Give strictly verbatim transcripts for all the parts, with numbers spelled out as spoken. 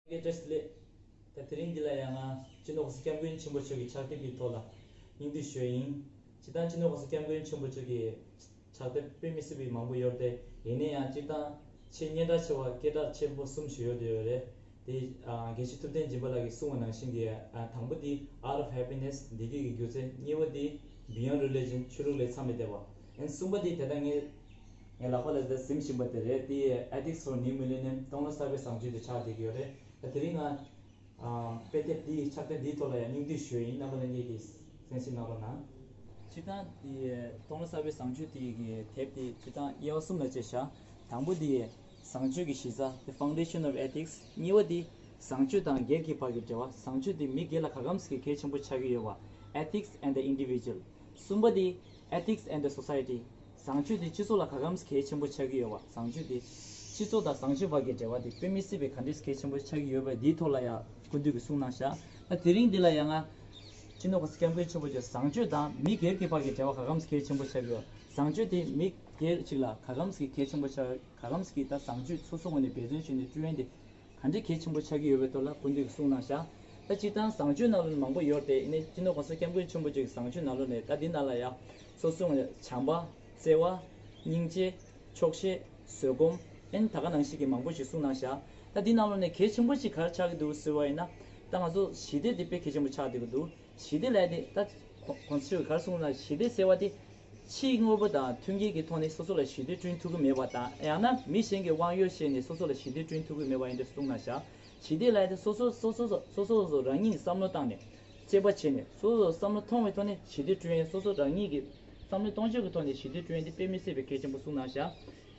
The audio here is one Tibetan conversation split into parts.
བཀྲ་ཤིས་བདེ་ལེགས། ད་དེ་རིང་འདི་ལ་ཡང་ང་སྤྱི་ནོར་གོང་ས་སྐྱབས་མགོན་ཆེན་པོ་མཆོག་གི་ཕྱག་དེབ་ཀྱི་ཐོག་ལ་སྙིང་བསྡུས་ཞུ་ཡ་ཡིན། སྤྱིར་བཏང་སྤྱི་ནོར་གོང་ས་སྐྱབས་མགོན་ཆེན་པོ་མཆོག་གི་ཕྱག་དེབ་དཔེ་མི་སྲིད་པའི་མང་པོ་ཡོད་དེ། ཡིན་ན་ཡང་སྤྱིར་བཏང་ཆེས་སྙན་གྲགས་ཆེ་བ་སྐད་གྲགས་ཆེན་པོ་གསུམ་ཞིག་ཡོད་དེ་ཡོད་རེད། དེ་ཨ་དགེ་བཤེས་ཐུབ་བསྟན་སྦྱིན་པ་ལགས་ཀྱིས་གསུངས་པ་ནང་བཞིན་གྱི་ཨ་དང་པོ་དེ་Art of Happiness། བདེ་སྐྱིད་ཀྱི་རྒྱུ་མཚན། གཉིས་པ་དེ་Beyond Religion། ཆོས་ལུགས་ལས་མཚམས་མེད་བསྡད་པ། ཨན་གསུམ་པ་དེ་ད་ལྟ་ངས་ངའི་ལག་པ་ལ་ད་ཟིན་བཞིན་པ་དེ་རེད། དེ་Ethics for New Millennium། སྟོང་ལོ་གསར་པའི་བཟང་སྤྱོད་དེ་ཆགས་བསྡད་ཀྱི་ཡོད་རེད། ད་དེ་རིང་ང་ཨ་དཔེ་དེབ་འདིའི་ཕྱག་དེབ་འདིའི་ཐོག་ལ་ཡང་སྙིང་བསྡུས་ཞུ་ཡ་ཡིན། རྣམ་པ་ལྷན་རྒྱས་ཀྱིས་གསན་གཟིགས་གནང་རོགས་གནང་། སྤྱིར་བཏང་དེ་སྟོང་ལོ་གསར་པའི་བཟང་སྤྱོད་དེ་གི་དེབ་དེ་སྤྱིར་བཏང་དབྱེ་བ་གསུམ་ལ་ཕྱེ་བཞག་དང་པོ་དེ་བཟང་སྤྱོད་ཀྱི་གཞི་རྩ། The Foundation of Ethics། གཉིས་པ་དེ་བཟང་སྤྱོད་དང་སྒེར་གྱི་བར་གྱི་འབྲེལ་བ། བཟང་སྤྱོད་དེ་མི་སྒེར་ལ་ག་གམ་ཞིག་གལ་ཆེན་པོ་ཆགས་ཀྱི་ཡོད་པ། Ethics and the Individual། གསུམ་པ་དེ་Ethics and the Society། བཟང་སྤྱོད་དེ་སྤྱི་ཚོགས་ལ་ག་གམ་གལ་ཆེན་པོ་ཆགས་ཀྱི་ཡོད་པ། བཟང་སྤྱོད་དེ་སྤྱི་ཚོགས་དང་བཟང་སྤྱོད་བར་གྱི་འབྲེལ་བ་དེ་དཔེ་མི་སྲིད་པའི་ག་འདྲས་གལ་ཆེན་པོ་ཆགས་ཀྱི་ཡོད་པ་འདིའི་ཐོག་ལ་ཡང་སྐུ་མདུན་གྱིས་གསུངས་གནང་བཞག་ད་དེ་རིང་འདི་ལ་ཡང་ང་སྤྱི་ནོར་གོང་ས་སྐྱབས་མགོན་ཆེན་པོ་མཆོག་བཟང་སྤྱོད་དང་མི་སྒེར་གྱི་བར་གྱི་འབྲེལ་བ་ག་གམ་གལ་ཆེན་པོ་ཆགས་ཀྱི་ཡོད། བཟང་སྤྱོད་དེ་མི་སྒེར་ཅིག་ལ་ག་གམ་ཞིག་གལ་ཆེན་པོ་ཆགས། ག་གམ་ཞིག་ད་བཟང་སྤྱོད་སོ་སོ་ངོས་ནས་འབད་བརྩོན་བྱས་ནས་བསྐྲུན་ཡ་དེ་ག་འདྲས་གལ་ཆེན་པོ་ཆགས་ཀྱི་ཡོད་པའི་ཐོག་ལ་སྐུ་མདུན་གྱིས་གསུངས་གནང་བཞག་ད་སྤྱིར་བཏང་བཟང་སྤྱོད་ནང་ལ་མང་པོ་ཡོད་དེ། ཡིན་ནའི་སྤྱི་ནོར་གོང་ས་སྐྱབས་མགོན་ཆེན་པོ་མཆོག་གི་བཟང་སྤྱོད་ནང་ལོགས་ནས་ད་འདི་ནང་ལ་ཡང་སོ་སོ་བྱམས་པ། བརྩེ་བ། སྙིང་རྗེ། ཆོག་ཤེས། བཟོད་སྒོམ། ཨན་ད་ག་ནང་བཞིན་གྱི་མང་པོ་ཞིག་གསུངས་གནང་བཞག་ད་འདི་ནང་ལོགས་ནས་གལ་ཆེན་པོ་ཞིག་ག་རེ་ཆགས་ཀྱི་འདུག་ཟེར་བ་ཡིན་ན། ད་ང་ཚོ་ཞི་བདེ་འདི་དཔེ་གལ་ཆེན་པོ་ཆགས་བསྡད་ཀྱི་འདུག་ཞི་བདེ་ལབ་ཡ་དེ་ད་གོང་ས་མཆོག་གིས་ག་རེ་གསུངས་ན། ཞི་བདེ་ཟེར་བ་དེ་ཕྱིའི་དངོས་པོ་དང་མཐུན་རྐྱེན་གྱི་ཐོག་ནས་སོ་སོ་ལ་ཞི་བདེ་བསྐྲུན་ཐུབ་ཀྱི་མེད་པ་དང་། ཡང་ན་མི་གཞན་གྱི་དབང་ཡོད་བཤད་ནས་སོ་སོ་ལ་ཞི་བདེ་བསྐྲུན་ཐུབ་ཀྱི་མེད་པ་ཡིན་འདྲ་གསུངས་གནང་བཞག་ཞི་བདེ་ལབ་ཡ་དེ་སོ་སོ་སོ་སོ་སོ་སོ་སོ་རང་ཉིད་ཀྱིས་བསམ་བློ་བཏང་ནས། དཔྱད་པ་བྱས་ནས། སོ་སོ་བསམ་བློ་ཐོངས་པའི་ཐོག་ནས་ཞི་བདེ་བསྐྲུན་ཡས། སོ་སོ་རང་ཉིད་ཀྱིས་བསམ་བློ་གཏོང་ཕྱོགས་ཀྱི་ཐོག་ནས་ཞི་བདེ་བསྐྲུན་ཡས་དེ་དཔེ་མི་སྲིད་པའི་གལ་ཆེན་པོ་གསུངས་གནང་བཞག་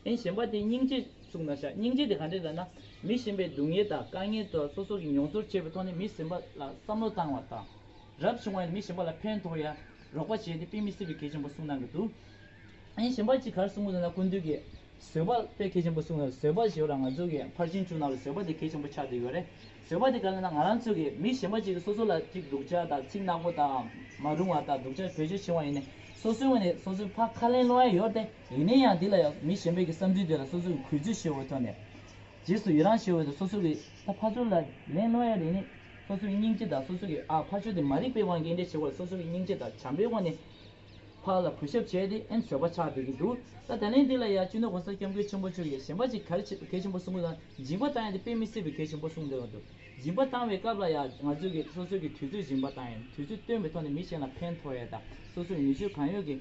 ཨེ་གཞན་པ་དེ་སྙིང་རྗེ་གསུངས་གནང་བཞག་སྙིང་རྗེ་དེ་ག་འདྲས་ལབ་ན། མི་གཞན་པའི་སྡུག་བསྔལ་དང་དཀའ་ངལ་དེ་སོ་སོ་གིས་མྱོང་ཚོར་བྱས་པའི་ཐོག་ནས་མི་གཞན་པ་ལ་བསམ་བློ་བཏང་བ་དང་། རབ་བྱུང་བ་ཡིན་ན་མི་གཞན་པ་ལ་ཕན་ཐོགས་ཡ་རོགས་པ་བྱས་ཏེ་དཔེ་མི་སྲིད་པའི་གལ་ཆེན་པོ་གསུངས་གནང་གི་འདུག་ཨེ་གཞན་པ་གཅིག་ག་རེ་གསུངས་ཡོད་ན། སྐུ་མདུན་གྱིས་བཟོད་པ་དཔེ་གལ་ཆེན་པོ་གསུངས་ཡོད། བཟོད་པ་ཞེས་པ་ལ་ང་ཚོ་གི་ཕར་ཕྱིན་དྲུག་ནང་ལ་བཟོད་པ་དེ་གལ་ཆེན་པོ་ཆགས་བསྡད་ཡོད་རེད། བཟོད་པ་དེ་ག་རེ་ལབ་ན། ང་རང་ཚོ་གིས་མི་གཞན་པ་གཅིག་གིས་སོ་སོ་ལ་གཅིག་སྡུག་ཅག་དང་ཚིག་ནག་པོ་དང་མ་རུང་བ་དང་སྡུག་ཅག་བེད་སྤྱོད་བྱེད་པ་ཡིན་ནའི། སོ་སོའི་ངོས་ནས་སོ་སོའི་ཕར་ཁ་ལན་སློག་ཡ་ཡོད་དེ། ཡིན་ན་ཡང་འདི་ལ་ཡང་མི་གཞན་པའི་གི་བསམ་ཚུལ་དེ་ལ་སོ་སོ་གིས་གུས་བརྩི་ཞུ་བའི་ཐོག་ནས། རྗེས་སུ་ཡི་རང་ཞུ་བའི་ཐོག་སོ་སོ་གིས་ད་ཕར་ཚུར་ལ་ལན་སློག་ཡ་རེད་ནི། སོ་སོའི་སྙིང་རྗེ་དང་སོ་སོ་གི་ཨ་ཕར་ཕྱོགས་དེ་མ་རིག་པའི་དབང་གིས་འདི་འདྲ་བྱེད་དགོས། སོ་སོ་གི་སྙིང་རྗེ་དང་བྱམས་པའི་དབང་ནས་ཕར་ལ་གུས་ཞབས་བྱས་ཏེ་ཨེ་བཟོད་པ་ཆགས་བསྡད་ཀྱི་འདུག་ད་ད་ལན་འདི་ལ་ཡང་སྤྱི་ནོར་གོང་ས་སྐྱབས་མགོན་ཆེན་པོ་མཆོག་གིས་གཞན་པ་ཅིག་ག་རེ་བྱེད་གལ་ཆེན་པོ་གསུངས་ཀྱི་འདུག་སྦྱིན་པ་བཏང་ཡ་དེ་དཔེ་མི་སྲིད་པའི་གལ་ཆེན་པོ་གསུངས་བསྡད་ཀྱི་འདུག་སྦྱིན་པ་བཏང་བའི་སྐབས་ལ་ཡང་ང་ཚོ་གིས་སོ་སོ་གི་དུས་ཚོད་སྦྱིན་པ་བཏང་ཡ། དུས་ཚོད་བཏོན་པའི་ཐོག་ནས་མི་གཞན་ལ་ཕན་ཐོགས་ཡ་དང་། སོ་སོའི་ནུས་ཚོད་གང་ཡོད་ཀྱིས་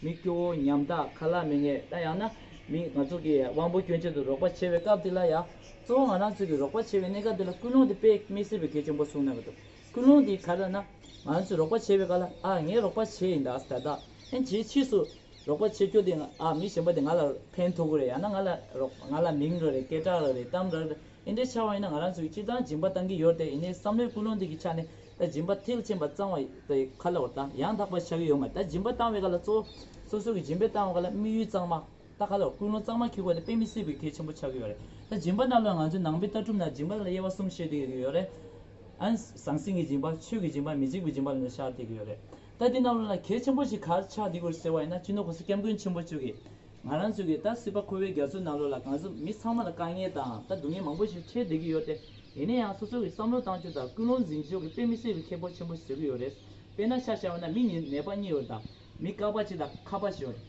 མི་སྐྱོ་བོ་ཉམ་ཐག་ཁ་ལག་མེད་མཁན། ད་ཡང་ན་མི་ང་ཚོ་གི་དབང་པོ་སྐྱོན་ཅན་དུ་རོགས་པ་བྱེད་པའི་སྐབས་དེ་ལ་ཡང་། གཙོ་བོ་ང་རང་ཚོ་གི་རོགས་པ་བྱེད་པའི་གནས་སྐབས་དེ་ལ་ཀུན་སློང་དེ་དཔེ་མི་སྲིད་པའི་གལ་ཆེན་པོ་གསུངས་གནང་གི་འདུག་ཀུན་སློང་དེ་ག་རེ་ལབ་ན། ང་རང་ཚོས་རོགས་པ་བྱེད་པའི་སྐབས་ལ། ཨ་ངས་རོགས་པ་བྱས་ཡིན་ད་ཟེར། ད་ཨེ་རྗེས་ཕྱིས་སུ་རོགས་པ་བྱེད་རྒྱུ་དེ། ཨ་མི་གཞན་པ་དེ་ང་ལ་ཕན་ཐོགས་ཀྱི་རེད། ཡང་ན་ང་ལ་རོགས་ང་ལ་མིང་རག་རེད། སྐད་གྲགས་རག་རེད། གཏམ་རག་རེད། ཨེ་འདྲས་ཆགས་པ་ཡིན་ན། ང་རང་ཚོས་སྤྱིར་བཏང་སྦྱིན་པ་བཏང་གི་ཡོད་དེ། ཡིན་ནའི་བསམ་བློའི་ཀུན་སློང་དེ་གི་ཆ་ནས་ད་སྦྱིན་པ་མཐིལ་ཕྱིན་པ་གཙང་བ་དེ་ག་རེ་ལབ་དགོས་རེད། ད་ཡང་དག་པ་ཆགས་ཀྱི་ཡོད་མ་རེད། ད་སྦྱིན་པ་བཏང་བའི་སྐབས་ལ་གཙོ་བོ་སོ་སོ་གི་སྦྱིན་པ་བཏང་བའི་སྐབས་ལ་དམིགས་ཡུལ་གཙང་མ། ད་ག་རེ་ལབ་དགོས། ཀུན་སློང་གཙང་མ་འཁྱེར་དགོས་དེ་དཔེ་མི་སྲིད་པའི་གལ་ཆེན་པོ་ཆགས་ཀྱི་ཡོད་རེད། ད་སྦྱིན་པ་ནང་ལ་ང་ཚོའི་ནང་པའི་ལྟ་གྲུབ་ནང་སྦྱིན་པ་ལ་དབྱེ་བ་གསུམ་བཤད་བསྡད་ཀྱི་ཡོད་རེད། ཨ་ནི་ཟང་ཟིང་གི་སྦྱིན་པ། ཆོས་ཀྱི་སྦྱིན་པ། མི་འཇིགས་པའི་སྦྱིན་པ་ལ་ནི་ཆགས་བསྡད་ཀྱི་ཡོད་རེད། ད་འདི་ནང་ལོགས་ལ་གལ་ཆེན་པོ་ཞིག་ག་རེ་ཆགས་བསྡད་ཀྱི་ཡོད་རེད་ཟེར་བ་ཡིན་ན། སྤྱི་ནོར་གོང་ས་སྐྱབས་མགོན་ཆེན་པོ་མཆོག་གིས་ང་རང་ཚོ་གི་ད་སྲིད་པ་འཁོར་བའི་རྒྱ་མཚོའི་ནང་ལོགས་ལ་ང་ཚོ་མི་ཚང་མ་ལ་དཀའ་ངལ་དང་ད་སྡུག་བསྔལ་མང་པོ་ཞིག་འཕྲད་བསྡད་ཀྱི་ཡོད་དེ། ཡིན་ན་ཡང་སོ་སོ་གི་བསམ་བློ་བཏང་ཕྱོགས་དང་ཀུན་སློང་འཛིན་ཕྱོགས་ཀྱི་དཔེ་མི་སྲིད་པའི་ཁྱད་པར་ཆེན་པོ་ཞིག་བཟོ་གི་ཡོད་རེད། དཔེར་ན་ཆ་བཞག་པ་ན་མི་གཉིས་ནད་པ་གཉིས་ཡོད་དང་། མི་དཀའ་བ་ཅིག་དང་ཁག་པ་ཞིག་ཡོད།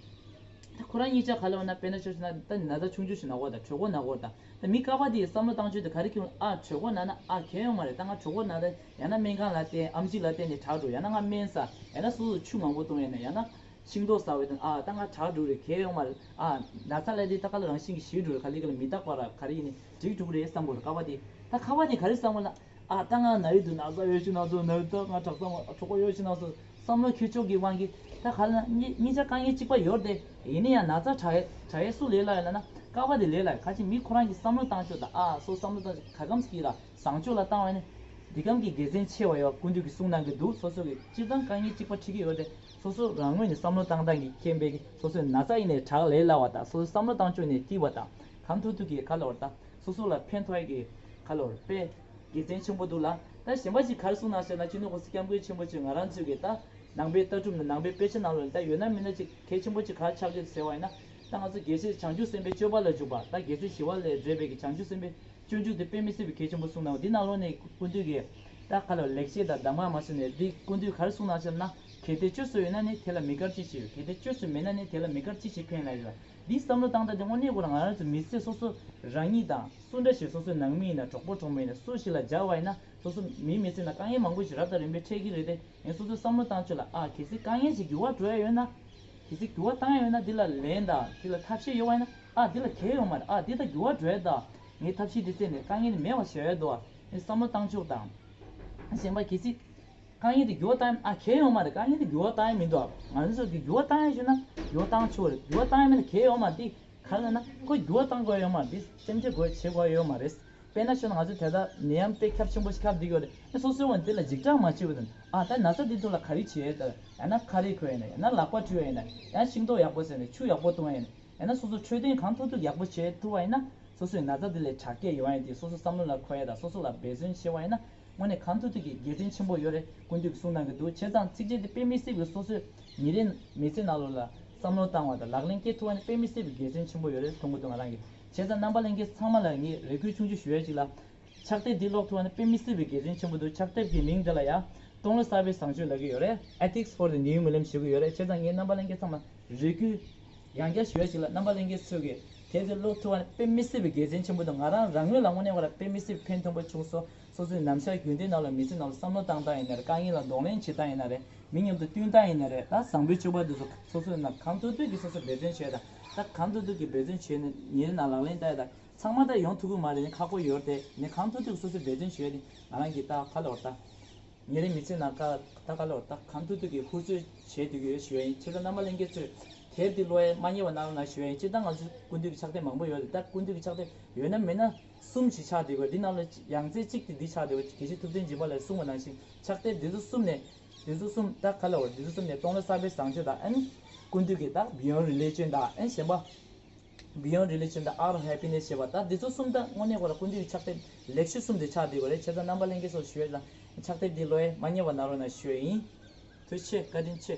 ད་ཁོ་རང་གཉིས་ཆ་ག་རེ་ལབ་ན། དཔེར་ན་ཆ་བཞག་ན་ད་ན་ཚ་ཆུང་ཆུང་ཞིག་ན་གོ་དང་། གྲོད་ཁོག་ན་གོ་དང་། ད་མི་དཀའ་བ་དེའི་བསམ་བློ་བཏང་ཕྱོགས་དེ་ག་རེ་ཁྱོང་། ཨ་གྲོད་ཁོག་ན་ན། ཨ་གལ་ཡོད་མ་རེད། ད་ང་གྲོད་ཁོག་ན། ད་ཡང་ན་སྨན་ཁང་ལ་བསྟན། ཨེམ་ཆི་ལ་བསྟན་ནས་དྲག་འགྲོ། ཡང་ན་ང་སྨན་ཟ། ཡང་ན་སོ་སོ་ཆུ་མང་པོ་བཏུང་། ཡང་ན་ཡང་ན་ཤིང་ཏོག་ཟ་བའི་དོན། ཨ་ད་ང་དྲག་འགྲོ་རེད། གལ་ཡོད་མ་རེད། ཨ་ན་ཚ་ལ་དེ་ད་ག་ལ་རང་བཞིན་གྱིས་ཞི་འགྲོ་རེད། ག་ལེ་ག་ལེ་མི་རྟག་པ་ར་ག་རེ་ཡིན་ནའི་འགྲིག་འགྲོ་གི་རེད་བསམ་གྱི་ཡོད་རེད། དཀའ་བ་དེ། ད་ཁག་པ་དེ་ག་རེ་བསམ་གྱི་ཡོད་ན། ཨ་ད་ང་ན་ཡི་འདུག་ན་ཚ་ཡོད་ཤི་ན་ཚོ། ན་ཡི་ད་ང་དྲག་ས་མ། གྲོད་ཁོག་ཡོད་ཤི་ན་ཚོ། བསམ་བློ་འཁྱེར་ཕྱོགས་ཀྱི་དབང་གིས་ད་ག་ལ་གཉིས་གཉིས་ཆ་དཀའ་ངལ་གཅིག་པ་ཡོད་རེད་དེ། ཡིན་ན་ཡང་ན་ཚ་དྲག་དྲག་ཡས་སུ་ལས་སླ་ཡོད་ལབ་ན། དཀའ་བ་དེ་ལས་སླ་ཡོད། ག་ཅི་མི་ཁོ་རང་གི་བསམ་བློ་བཏང་ཕྱོགས་དང་། ཨ་སོ་བསམ་བློ་བཏང་ཕྱོགས་ག་གམ་ཞིག་ལ་བཟང་ཕྱོགས་ལ་བཏང་བ་ཡིན་ན། འདི་གམ་གྱི་དགེ་མཚན་ཆེ་བ་ཡོད་པ་སྐུ་མདུན་གྱིས་གསུངས་གནང་གི་འདུག་སོ་སོ་གི་སྤྱིར་བཏང་དཀའ་ངལ་གཅིག་པ་འཕྲད་ཀྱི་ཡོད་རེད། སོ་སོ་རང་ངོས་ནས་བསམ་བློ་བཏང་སྟངས་ཀྱི་ཁྱད་པར་གྱིས་སོ་སོའི་ན་ཚ་ཡིན་ནའི་དྲག་ལས་སླ་བ་དང་། སོ་སོའི་བསམ་བློ་བཏང་ཕྱོགས་ནས་སྐྱིད་པ་དང་། གང་ཐུབ་ཐུབ་ཀྱིས་ག་ལབ་དགོས་རེད། ད་སོ་སོ་ལ་ཕན་ཐོགས་ཡས་ཀྱི་ག་ལབ་དགོས་རེད། དཔེ་དགེ་མཚན་ཆེན་པོ་འདུག་ལ། ད་གཞན་པ་ཞིག་ག་རེ་གསུངས་གནང་ཟེར་ན། སྤྱི་ནོར་གོང་ས་སྐྱབས་མགོན་ཆེན་པོ་མཆོག་ང་རང་ཚོའི་གི་ད་ནང་པའི་ལྟ་གྲུབ་ནང་། ནང་པའི་དཔེ་ཆ་ནང་ལོགས་ནས་ད་ཡོད་ན་མེད་ན་ཅིག་གལ་ཆེན་པོ་ཅིག་ག་རེ་ཆགས་ཀྱི་ཟེར་བ་ཡིན་ན། ད་ང་ཚོ་རྒྱལ་སྲས་བྱང་ཆུབ་སེམས་དཔའི་སྤྱོད་པ་ལ་འཇུག་པ། ད་རྒྱལ་སྲས་ཞི་བ་ལྷས་མཛད་པའི་གི་བྱང་ཆུབ་སེམས་དཔའི་ སྤྱོད་འཇུག་དེ་དཔེ་མི་སྲིད་པའི་གལ་ཆེན་པོ་གསུངས་གནང་བ་འདི་ནང་ལོགས་ནས་སྐུ་མདུན་གྱིས་ད་ག་ལ་ལེགས་བཤད་དང་གདམས་ངག་མ་གསུངས་ནས་འདི་སྐུ་མདུན་ག་རེ་གསུངས་གནང་ཟེར་ན། གལ་ཏེ་བཅོས་སུ་ཡོད་ན་ནི་དེ་ལ་མི་དགར་ཅི་ཞིག་ཡོད། གལ་ཏེ་བཅོས་སུ་མེད་ན་ནི་དེ་ལ་མི་དགར་ཅི་ཞིག་ཕན་ལ་ཡོད། འདི་བསམ་བློ་བཏང་སྟངས་དེ་དངོས་གནས་ཁོ་རང་ང་རང་ཚོ་མི་ཚེ་སོ་སོ་རང་ཉིད་དང་སུ་འདྲ་ཞིག་སོ་སོའི་ནང་མི་ཡིན་ན་གྲོགས་པོ་གྲོགས་མོ་ཡིན་ན་སུ་ཞིག་ལ་སྦྱར་བ་ཡིན་ན་སོ་སོ་མིའི་མི་ཚེ་ནང་དཀའ་ངལ་མང་པོ་ཞིག་རབ་དང་རིམ་པས་འཕྲད་ཀྱི་རེད་དེ། ངས་སོ་སོའི་བསམ་བློ་བཏང་ཆོག་ལ། ཨ་གལ་སྲིད་དཀའ་ངལ་ཞིག་འགྱུར་བ་འགྲོ་ཡ་ཡོད་ན། གལ་སྲིད་འགྱུར་བ་བཏང་ཡ་ཡོད་ན་འདི་ལ་ལན་དང་འདི་ལ་ཐབས་ཤེས་ཡོད་པ་ཡིན་ན། ཨ་འདི་ལ་གལ་ཡོད་མ་རེད། ཨ་འདི་ལ་འགྱུར་བ་འགྲོ་ཡ་དང་ངས་ཐབས་ཤེས་འདི་བཙལ་ནས་དཀའ་ངལ་འདི་མེད་པ་བྱེད་ཡ་འདུག་ཨ། ངས་བསམ་བློ་བཏང་ཆོག་དང་། གཞན་པ་གལ་སྲིད་དཀའ་ངལ་འདི་འགྱུར་བ་བཏང་ཡ། ཨ་གལ་ཡོད་མ་རེད། དཀའ་ངལ་འདི་འགྱུར་བ་བཏང་ཡ་མི་འདུག་ཨ། ང་ཚོ་གི་འགྱུར་བ་བཏང་ཡ་ཞུ་ན་འགྱུར་བ་བཏང་ཆོག་རེད། འགྱུར་བ་བཏང་ཡ་མིན་ན་གལ་ཡོད་མ་རེད། འདི་ག་རེ་ལབ་ན་ཁོ་འགྱུར་བ་བཏང་དགོས་ཡོད་མ་རེད། འདི་སེམས་ཁྲལ་དགོས་བྱེད་དགོས་ཡོད་མ་རེད། དཔེར་ན་ཞུ་ན་ང་ཚོ་དེ་དག་ནད་ཡམས་དཔེ་ཁྱབ་ཆེན་པོ་ཞིག་ཁྱབ་བསྡད་ཡོད་རེད། ཨ་སོ་སོའི་ངོས་ནས་དེ་ལ་འཇིགས་སྐྲག་མ་བྱེད་པ་དང་། ཨ་ད་ན་ཚ་འདི་ཐོག་ལ་ག་རེ་བྱེད་ད། ཡང་ན་ཁ་རས་གོན་ཡིན་ན། ཡང་ན་ལག་པ་འཁྲུ་ཡིན་ན། ཡང་ན་ཤིང་ཏོག་ཡག་པོ་ཟས་ནས་ཆུ་ཡག་པོ་འཐུང་ཡིན་ན། ཡང་ན་སོ་སོ་འཕྲོད་བསྟེན་གང་ཐུབ་ཐུབ་ཡག་པོ་བྱེད་ཐུབ་པ་ཡིན་ན་སོ་སོའི་ན་ཚ་འདི་ལས་དྲག་སྐྱེད་ཡོང་ཡ་དེ་སོ་སོ་བསམ་བློ་ལ་འཁོར་ཡ་དང་སོ་སོ་ལ་འབད་བརྩོན་བྱེད་པ་ཡིན་ན་དངོས་གནས་གང་ཐུབ་ཐུབ་ཀྱི་དགེ་མཚན་ཆེན་པོ་ཡོད་རེད། སྐུ་མདུན་གྱིས་གསུངས་གནང་གི་འདུག་བྱས་ཙང་ཚིགས་བཅད་འདི་དཔེ་མི་སྲིད་པའི་སོ་སོའི་ཉིན་རེ་མི་ཚེ་ནང་ལོགས་ལ་བསམ་བློ་བཏང་བ་དང་ལག་ལེན་འཁེལ་ཐུབ་པ་ནི་དཔེ་མི་སྲིད་པའི་དགེ་མཚན་ཆེན་པོ་ཡོད་རེད་མཐོང་གི་འདུག་ང་རང་གིས། བྱས་ཙང་རྣམ་པ་ལྷན་རྒྱས་ཚང་མ་ལ་ངས་རེ་སྐུལ་ཆུང་ཆུང་ཞུ་ཡ་ཅིག་ལ། ཕྱག་དེབ་འདི་ཀློག་ཐུབ་པ་ནི་དཔེ་མི་སྲིད་པའི་དགེ་མཚན་ཆེན་པོ་འདུག་ཕྱག་དེབ་ཀྱི་མིང་འདི་ལ་ཡ། སྟོང་ལོ་གསར་པའི་བཟང་སྤྱོད་ལབ་ཀྱི་ཡོད་རེད། Ethics for the New Millennium ཞུ་གི་ཡོད་རེད། བྱས་ཙང་ངས་རྣམ་པ་ལྷན་རྒྱས་ཚང་མ་རེ་སྐུལ་ཡང་བསྐྱར་ཞུ་ཡ་ཞིག་ལ། རྣམ་པ་ལྷན་རྒྱས་ཚོས་ཀྱིས་དེབ་འདི་ཀློག་ཐུབ་པ་ནི་དཔེ་མི་སྲིད་པའི་དགེ་མཚན་ཆེན་པོ་འདུག་ང་རང་རང་ངོས་ལ་དངོས་གནས་ཁོ་རང་དཔེ་མི་སྲིད་ཕན་ཐོགས་པོ་བྱུང་སོང་། སོ་སོའི་ནམ་ཞག་རྒྱུན་ལྡན་ནང་ལ་མི་ཚེ་ནང་ལ་བསམ་བློ་བཏང་སྟངས་ཡིན་ན་རེད། དཀའ་ངལ་ལ་གདོང་ལེན་བྱེད་སྟངས་ཡིན་ན་རེད། མི་མཉམ་དུ་བསྟུན་སྟངས་ཡིན་ན་རེད། ད་བཟང་པོའི་སྤྱོད་པ་འདི་ཚོ་སོ་སོའི་ནང་གང་ཐུབ་ཐུབ་ཀྱིས་སོ་སོ་འབད་བརྩོན་བྱས་དང་། ད་གང་ཐུབ་ཐུབ་ཀྱིས་འབད་བརྩོན་བྱས་ནས་ཉིན་རེ་ནང་ལག་ལེན་བསྟར་ཡ་དང་། ཚང་མ་ད་ཡོང་ཐུབ་ཀྱི་མ་རེད། ནི་ཁག་པོ་ཡོད་རེད་དེ། ནི་གང་ཐུབ་ཐུབ་སོ་སོས་འབད་བརྩོན་བྱས་ནི་ང་རང་གིས་ད་ག་ལ་བར་ད་ཉིན་རེ་མི་ཚེ་ནང་ག་ད་ག་ལ་བར་ད་གང་ཐུབ་ཐུབ་ཀྱིས་ཧུར་བརྩོན་བྱས་འདུག་ཡོད་ཞུ་ཡ་ཡིན། ཁྱེད་ཚོ་རྣམ་པ་ལྷན་རྒྱས་ཚོས་དེབ་འདི་ཀློག་ཡ་མ་བསྙེལ་བ་གནང་རོགས་གནང་ཞུ་ཡ་ཡིན། སྤྱིར་བཏང་ང་ཚོ་སྐུ་མདུན་གྱི་ཕྱག་དེབ་མང་པོ་ཡོད་རེད། ད་སྐུ་མདུན་གྱི་ཕྱག་དེབ་ཡོད་ན་མེད་ན་གསུམ་ཞིག་ཆགས་བསྡད་ཡོད། འདི་ནང་ལ་ཡང་རྩེ་གཅིག་དེ་འདི་ཆགས་བསྡད་ཡོད། དགེ་བཤེས་ཐུབ་བསྟན་སྦྱིན་པ་ལགས་གསུངས་པ་ནང་བཞིན་ཕྱག་དེབ་འདི་ཚོ་གསུམ་ནས་འདི་ཚོ་གསུམ་ད་ག་ལ་བར་འདི་ཚོ་གསུམ་ནས་སྟོང་ལོ་གསར་པའི་བཟང་སྤྱོད་དང་ཨ་ནི་སྐུ་མདུན་གྱི་ད་Beyond Religion དང་ཨ་ནི་གཞན་པ། Beyond Religion དང་Art of Happiness ཞེས་པ་ད་འདི་ཚོ་གསུམ་ད་དངོས་གནས་ཁོ་རང་སྐུ་མདུན་གྱི་ཕྱག་དེབ་ལེགས་ཤོས་གསུམ་དེ་ཆགས་བསྡད་ཡོད་རེད། བྱས་ཙང་རྣམ་པ་ལྷན་རྒྱས་ཚོར་ཞུ་ཡས་ལ་ཕྱག་དེབ་འདི་ཀློག་ཡས་མ་བསྙེལ་བ་གནང་རོགས་གནང་ཞུ་ཡས་ཡིན། ཐུགས་རྗེ་ཆེ། བཀའ་དྲིན་ཆེ།